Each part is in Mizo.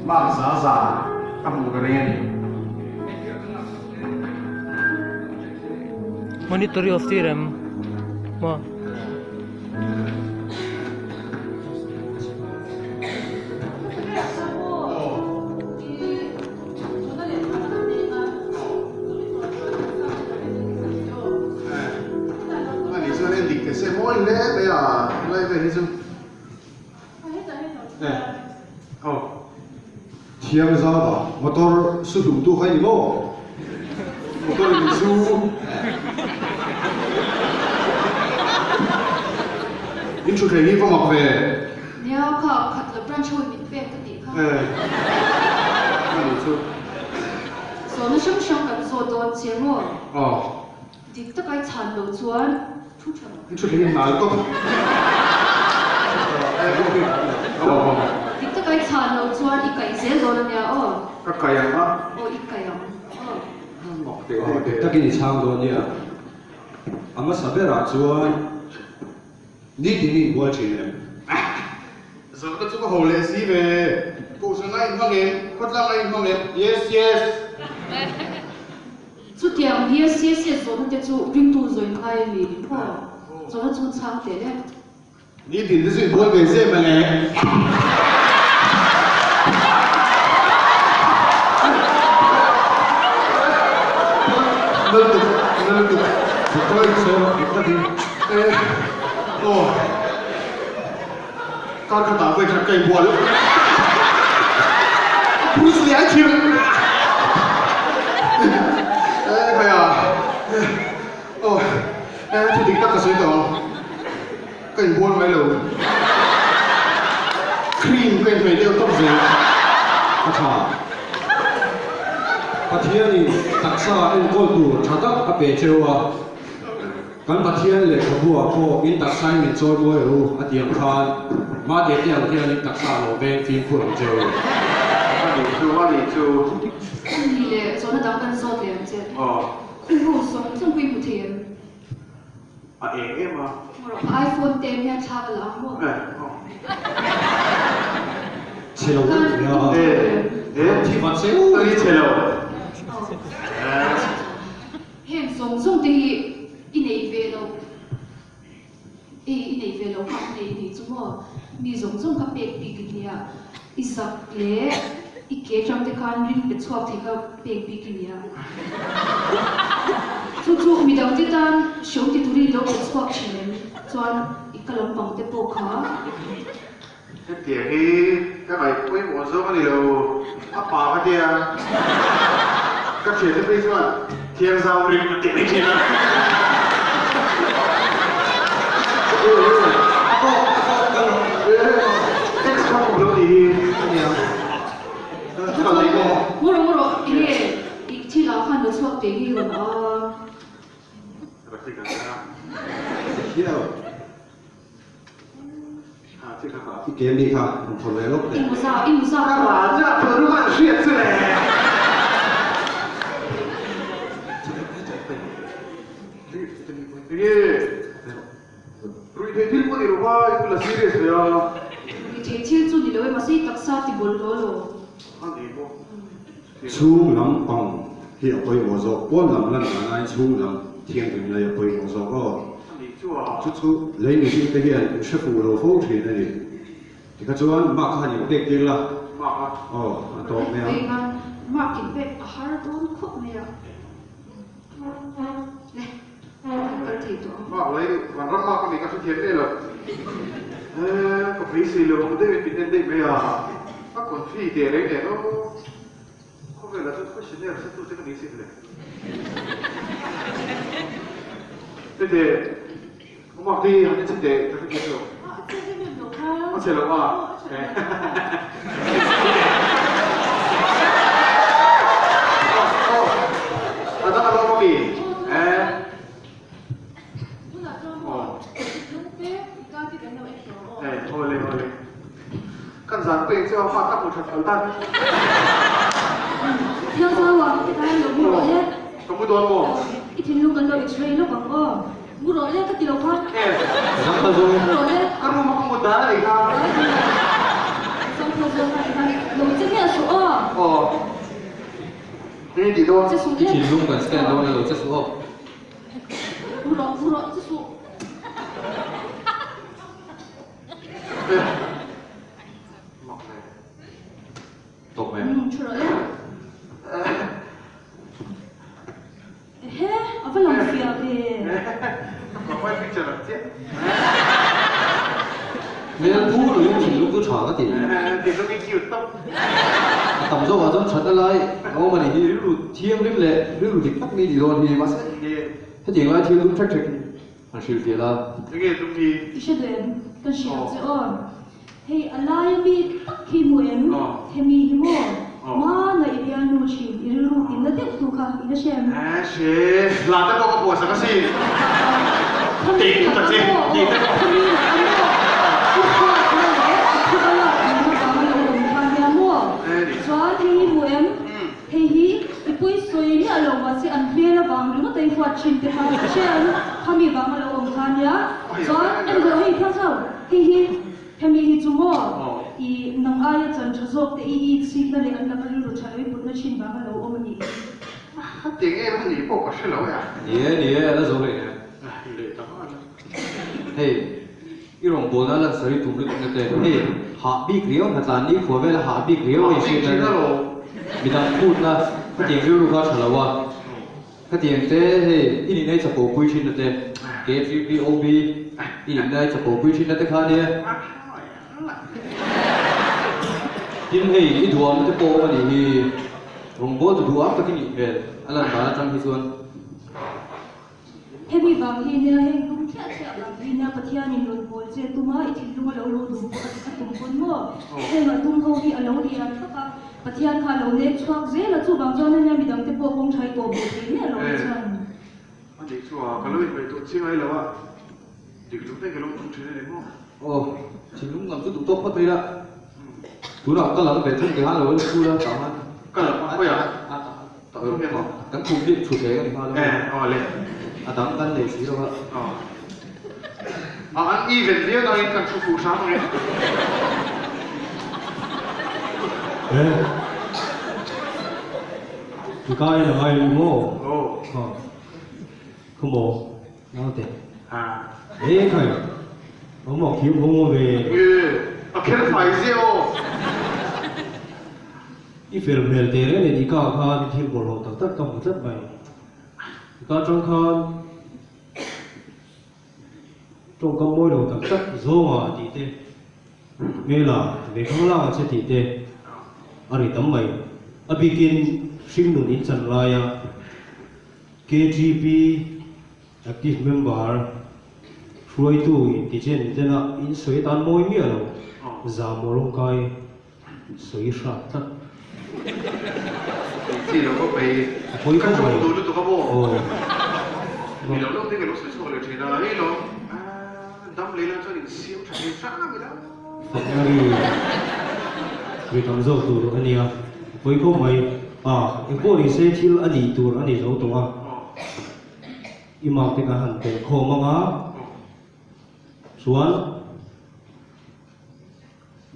Mark za za ka hmuh ka ring a ni. Monitory of theorem maw. Ani chuan en dik te se mawi hle mai a, helai vel hi chu aw. Thiam zava motor su duh tu kha i ni maw? Motor in su. In thu thleng hi va mak ve. Nia kha khat la branch ho in min pek ka tih kha. Ani chu. Zawhna hrang hrang kan zawt dawn che maw? Aw. Dik taka i chhan loh chuan thu tha lo. Thu thleng in nal tawp. Dik taka i chhan loh chuan i kaih zel dawn ania aw. Ka kaih ang a. Aw i kaih ang aw. Dik takin i chhang dawn nia. A hmasa berah chuan nitin i inbual thin em? Zawhna chu ka ho leh si ve. Kohhran a inhmang em? Khawtlang a inhmang em? Yes yes. Chutiang hi CSS zawhna te chu ringtu zawih ngai a ni maw? Zawhna chu chhang tel e. Nitin te chu i bual ve zem ang e. Nal tuk, nal tuk. Doctor in sawi rawh dik takin. E, aw. Kar khatah vawi khat ka inbual. Bruce Lee ai thiam. E khai a. Aw e thu dik tak ka sawi tawh ang. Ka inbual mai lo. Cream ka inhnawih deuh tawp zel. A tha. Pathianin taksa enkawl tur tha tak a pe cheu a. Kan Pathian lehkhabu ah pawh in taksa in min chawi mawi ru a ti ang khan Mate te ang hian in taksa a lo veng fimkhur ang che u. A nih chu, a nih chu. A nih leh zawhna dang kan zawt leh ang che. Aw. Khuhru zawng zawng pui hmu thei em? A eng em a. Maw rawh, iPhone te hian thla ka la ang maw? Eh, aw. Chhe lo deuh ve a. E e Thi vat cheu. Ka ni chhe lo. Heng zawng zawng te hi i nei ve lo. E i nei ve lo kha i nei ni chu maw? Mi zawng zawng kha pek bik i nia. I zak leh i ke atang te khan ring pe chhuak thei kha pek bik i nia. Chu chu midang te tan hreawm ti turin i lo pe chhuak thin em? Chuan i ka lampang te pawh kha. Hetiang hi ka ngaih pawimawh zawk a ni lo, a pa ka tia. Ka thiante phei chuan thiangzau ring an ti mai thin a. Text kha awm lo ni hi a nia. Ka lei maw? Mu rawh mu rawh, enge i thil ah khan lo chhuak teh hi rawn a. Rafika ka. Hiau. I ke mi kha an thaw ve lawk teh. Ka raja thaw rum an hriat chu le. Enge ruihtheih thil pawh ni lo va i la serious ve a. Ruihtheih thil chu ni lo e mahse i taksa ti bawlhhlawh lo. A ni maw. Chhung lam pang hi a pawimawh zawk, pawn lam lan dan aiin chhung lam thianghlim lai a pawimawh zawk aw. Chu chu lei mihring te hian in hre fuh lo fo thin a ni. Tikha chuan mark kha han in pek tir la. Aw, a tawp mai ang. Mark in pek a har dawn khawp mai a. Le, kan kal thei tawh ang. Mark lei vanram mark a ni ka hrethiam em lo. Ka beisei lo ang deuhin min en daih mai a. A confi teh reng nen aw. Khawvelah chuan questionnaire hre tute ka ni sin le. Tete, Umak te hi han en chhin teh ka hre thiam lo. A chhe lo a. A dang a lo awm ami? Eh. Eh, awle awle. Kan zan pek chu a fa ka hmu that phal tan. Thiang zau a, hetah hian lo mu rawh le. Ka mu dawn maw? I thinlung kan lo x-ray lawk ang aw. Mu rawh le ka ti lo kha. Eh, Zang phal zawng. Mu rawh le. Ka room a ka mut dan a nih kha. Zang phal zawng a nih kha. Lo che miah suh aw. Aw. Eng ti dawn? Che suh le. I thinlung kan scan dawn a lo che suh aw. Mu rawh, mu rawh, che suh. Tawp mai. Umm, thu rawh le. Ehe, a va lang fiah ve. Profile picture ang chiah. Hmel phu luiin thinlung chu tha ka ti. Thinlung i cute tawp. A tam zawkah chuan thatna lai a awm a ni hi, rilru thianghlim leh rilru dik tak mi nih dawn hi. Mahse, hetiang lai thil dum hrek hrek hi An hrilh fiah la. Enge tum hi? I hre duh em? Kan hrilh ang che aw. Hei a laia mi tak hi hmu em? Hemi hi maw? Mana i bialnu thin, i rilru tinna deuh tu kha i la hre em? Hre, hla te pawh ka phuah sak asin. Khami Tih ta che, tih ta. Khami leh a maw? I huatna leh i thuba lak duhna vanga lo awm kha nia maw? Chuan hei hi hmu em? Hei hi i pui sawi miah lo mahse an hmel avang ringawt a i huat thin te kha ka hria ang, khami vang a lo awm kha nia. Chuan en rawh hei phal chau, hei hi hemi hi chu maw i nang aia chan tha zawk te i i chhitna leh an laka rilru tha lo i putna thin vang a lo awm a nih hi. A ti nge a nih pawh ka hre lo e a. Ni e, ni e, a la zo reng e. Leh ta nghal a. Hei. I rawngbawlna lan sawi tum lutuk na te, hei hah bik riau, hnatlan ni khua vela hah bik riau a inhriat na midang phutna khatiang rilru kha a tha lo a, khatiang te hei i nihna i chapo pui thin na te, KGBOB i nihna i chapo pui thin na te kha ania. Tin hei i duhawmna te pawh awm a nih hi, rawngbawltu duhawm tak i nih hmel a lan dan atang hi chuan. Hemi vang hi nia heng tum thliah thliah vang hi nia Pathianin rawn bawl che tum a, i thinlung a lo luh duh pawh a tum pawn maw? Heng a tum ho hi a lo lian vak a, Pathian kha a lo nek chhuak zel a, chuvang chuan ania midangte pawh kawng thai tawh bawh thei miah lo a chhan. A nih chu a, ka lo inhmeh duh chiang ai lo a, dik lung daih ka lo tum thin a ni maw? Aw, thinlung lam chu duh tawk phawt mai la, tunah ka lam ve thung tikhan lo la chhul a, tah khan. Ka lam a, khawiah? Tak zawk hian maw? Kan khum hi thu hle ka ni nghal a. Eh, aw le. A dang kan nei si lo a. Aw. A an even viau nangin kan thu fuh hram ang e. E I ka en a ngai a ni maw? Aw. Khaw maw naute? E khai, awm a khiam hawng aw ve. E, a kher fai ziah aw. I fel hmel teh reng nen i ka khan i thil bawlhhlawh tak tak ka hmu tlat mai. I ka atang khan tawngkam mawi lo tak tak zawnga tih te, hmela ve khang lak a che tih te a ri tam mai. A bikin hringnun in chan laia KTP active member hruaitu intichen tena in sawi atan mawi miah lo zam aw rawngkai sawi hrat tlat. Ei chi lo khawp mai. A pawi Ka khawp mai. tawng duh lutuk a maw? Aw. Ni lo lo te ka lo sawi chhuak leh thin a, hei lo dam lei lan chuan insiam tha thei hrang ila. Fakna ri ri tam zawk tur a nia, a pawi khawp mai. A, engpawh ni se thil a nih tur a ni zo tawh a, i mark te kan han telh khawm ang a, chuan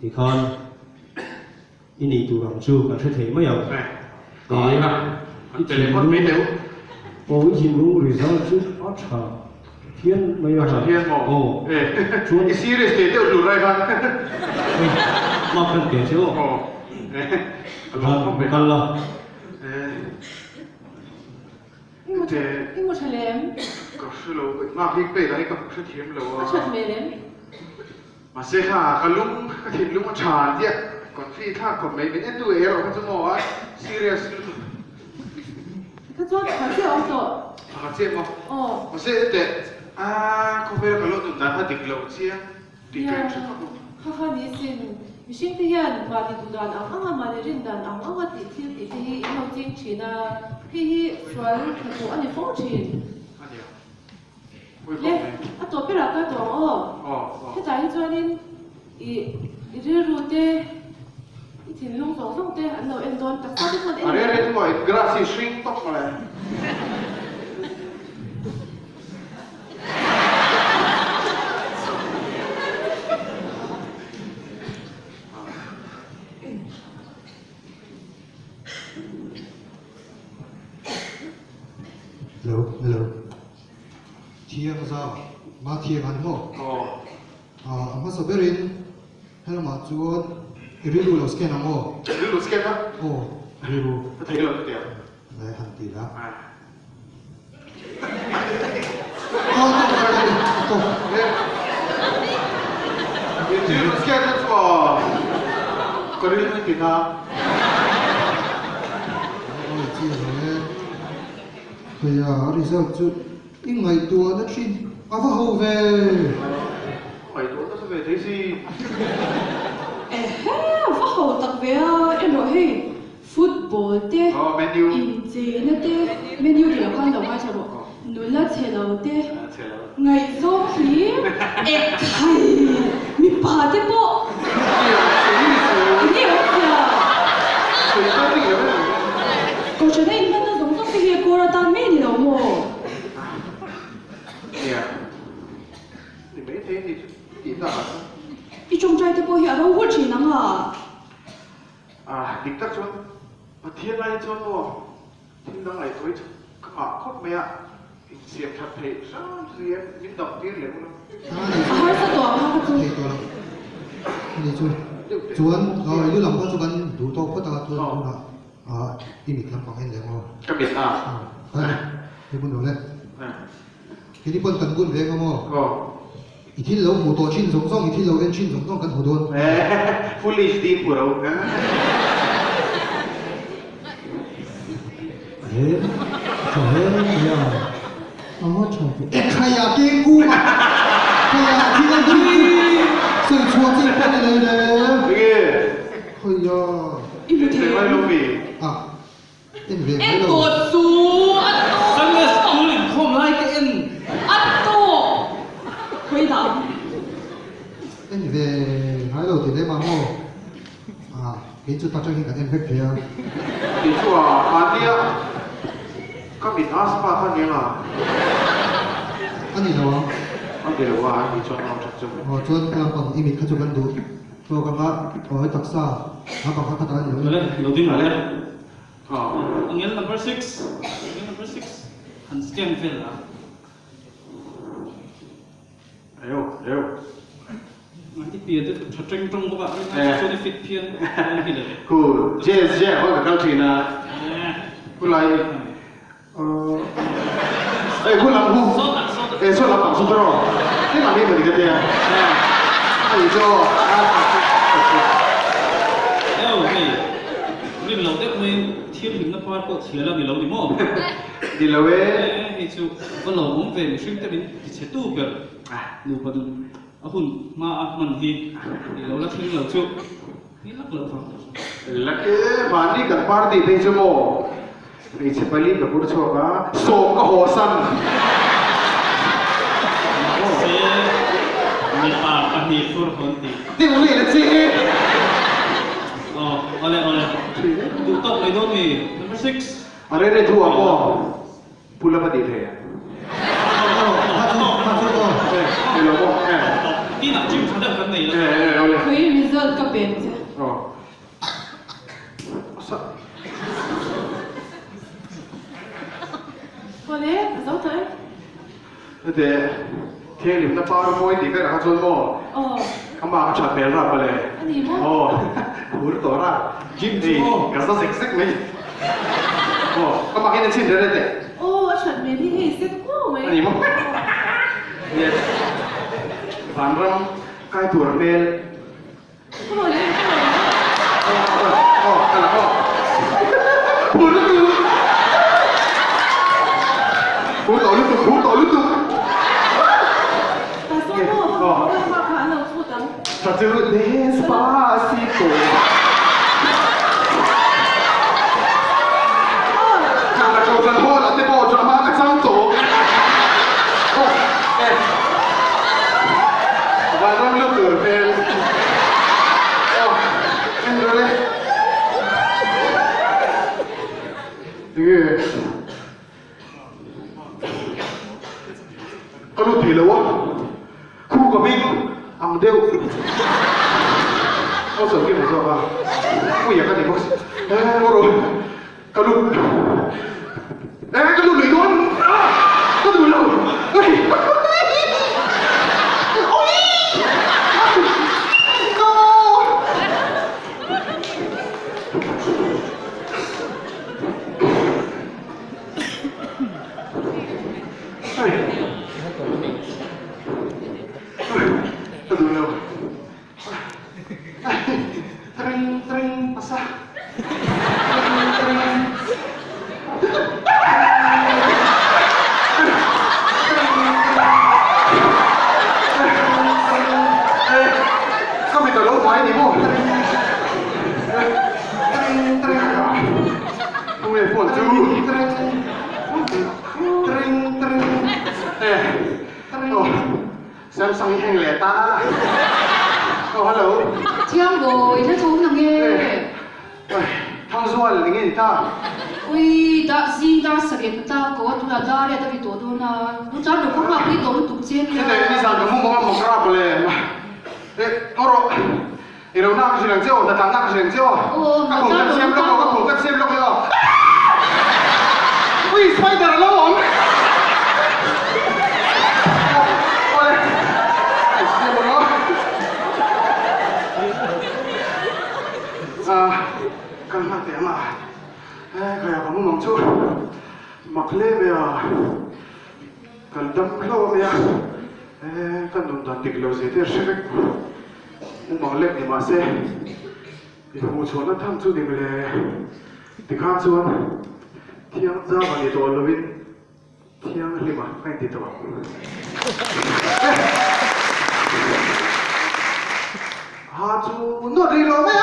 tikhan i nih tur ang chu kan hre thei mai ang. I thinlung, aw i thinlung result chu a tha phian mai a. A tha phian maw? Aw. Chuan I serious teh deuh hlur ai khan. Hei, mark kan pe che aw. Aw. Khan kal la. I mu tha lem? Ka hre lo, mark hi pek ah hi ka hmu hrethiam lo a. A that hmel em? Mahse kha ka lung, ka thinlung a tha an tia, confi thlak khawp mai, min entu erawh kha chu maw a serious lutuk. Kha chuan tha chiah awm tawh. Tha chiah maw? Aw. Mahse teh a khawvel ka lo nun dan kha dik lo chiang tih ka inhre khawp maw? Kha kha ni sin, mihring te hian mahni duh dan ang anga mahni rin dan ang anga tih thil tih te hi in lo ching thin a, hei hi sual hnathawh a ni fo thin. A nia. Le, a tawp berah ka tawng aw. Hetah hi chuanin i i rilru te, i thinlung zawng zawng te an lo en dawn taksa te pawh an en A reh reh chu maw, grass hi hring tawp mawle. Hello, hello. Thiang za, ma thiang an maw? Aw. A hmasa berin helamah chuan i rilru lo scan ang aw? Rilru scan a? Aw, rilru. Ka thei lo chutia. Lai han ti la. Aw, tawk, tawk, tawk. Rilru scan na chu aw. Ka rilru i ti na. Aw, chi lo e. Khaia a result chu i ngaihtuahna thin a va ho ve. Ka ngaihtuah nasa ve thei si. Ehe, a va ho tak ve a, en rawh hei, football te, incheina te, menu tih loh khan lo ngaithla rawh, nula chhe lo te, ngaihzawng hlir, ekhai, mipa te pawh, enge awmzia? Kohhran a inhmanna zawng zawng te hi a kawr atan mai a ni lo maw? I tawngtai te pawh hi a ro hul thin ang a. Dik tak chuan Pathian lai hi chuan maw Thil dang ngaihtuah hi chu ka ngah khawp mai a, insiam that theih hram chu hian min dam tir leh ula. A harsa tawh ang kha ka chu. Thei tawh lo. Ani chu chuan i lu lam kha chu kan duh tawk phawt a chuan tunah i mit lam pang en leh maw? Ka mit a. Hei bun lo le. Kini pawn kan bun veng a maw? I thil lo hmuh tawh thin zawng zawng, i thil lo en thin zawng zawng kan hmu dawn. Full HD hmu ro. He, tha hle mai a. A va tha ve. E khaia keng kung a. Khaia thil a hi sawi chhuah chi pawh ni lo le. Enge? Khaia. I hmu thei em? A. En ve En tawh chu a tawh. Sunday school inkhawm lai te en. A tawh. Khawi dah ang. En ve ngai lo ti lem ang aw. Ah, kei chu ta tang hi kan en vek thei a. Kei chu a mahnia ka mit asthma kha nia. A ni lo ang. A ni lo a, a ni chuan au that chu. Aw chuan ka lampang i mit kha chu kan duh. Chhuak anga aw i taksa a bang kha ta ni lo. Lo ding le. Angel number 6. Angel number 6. Han scan vel la. Ayo, ayo. I pian te tha teng tawng bawk a, chuan i fit phian dawn hi le. Khu, JSJ ah pawh ka kal thin a. Khu lai, eh khu lam khu, eh saw lam pang saw tawh rawh. Keimah hi mawni ka tia. Ai chu aw. Eo hei, rin loh deuh mai thianghlimna par pawh chhiar a ni lo ni maw? Ni lo e. Hei chu va lo awm ve mihring te min tichhe tu ber nupa nun a hun hma a hman hi ni lo la thleng lo chu ni lak loh vang. Lak e, mahni kan party phei chu maw hmeichhe pali ka bur chhuak a, sawm ka haw san. Mahse mipa pahnih fur hawn tih. Deuh leh la che e. Aw, awle awle. Duh tawk mai dawn mi, number 6. A rei rei thu ah maw Pu Lama tih thei ang. Khui result ka pen che. Awle, a zo tawh e. Hete thianghlimna par mawi tih velah kha chuan maw amah ka that hmel rap ale. A ni maw? Aw hur tawh ra. Gym chu maw? Ka za zek zek mai. Aw ka mak in a chhin rere teh. Aw a that hmel hi hei zet kuau mai. A ni maw? Yes. Vanram kai tur hmel. Vanram lut tur hmel. Aw, en rawh le. Tinge? Ka lut thei lo a. Khu ka hming ang deuh. Aw sawi kim zawk a. Puia ka ni bawk si. Eh, aw rawh. Ka lut. Eh, ka lut lui dawn. Ah! Ka duh lo. No! Ka duh lo. Tring tring pasa. Tring tring. Ka mit a lo fai ni maw? Tring tring. Tunge phone chu? Tring tring tring. Eh. Oh. Samsung hi heng leh ta. Oh hello. Thiang bawi la tho nang e. Thangzual eng nge ni ta? Ui dar zing dar sarek ta ko a tunah dar riat a ri tawh dawn a. Lu tan lo kha nghak pui tawh lutuk che nia. Heta nizan ka mum ang mak rap le. Eh aw rawh. I lo nak hrilh ang che aw, hnathlang nak hrilh ang che aw. Ka khum kan siam lawk aw, ka khum kan siam lawk aw. Ui, spider a lo awm. Awle, ka siam ang aw. Ah, kal nghal teh ang a. Eh, khaia ka mum ang chu. Mak hle mai a. Kan dam hlauh a mai a. Eh, ka nun dan dik lo zia te a hre vek. Mumang lek ni mahse i hmuh chhuahna tham chu ni mawle. Tikhan chuan thiang zam a ni tawh lovin thianghlim a ka inti tawh ang. Ha chu nawt rih lo mai a.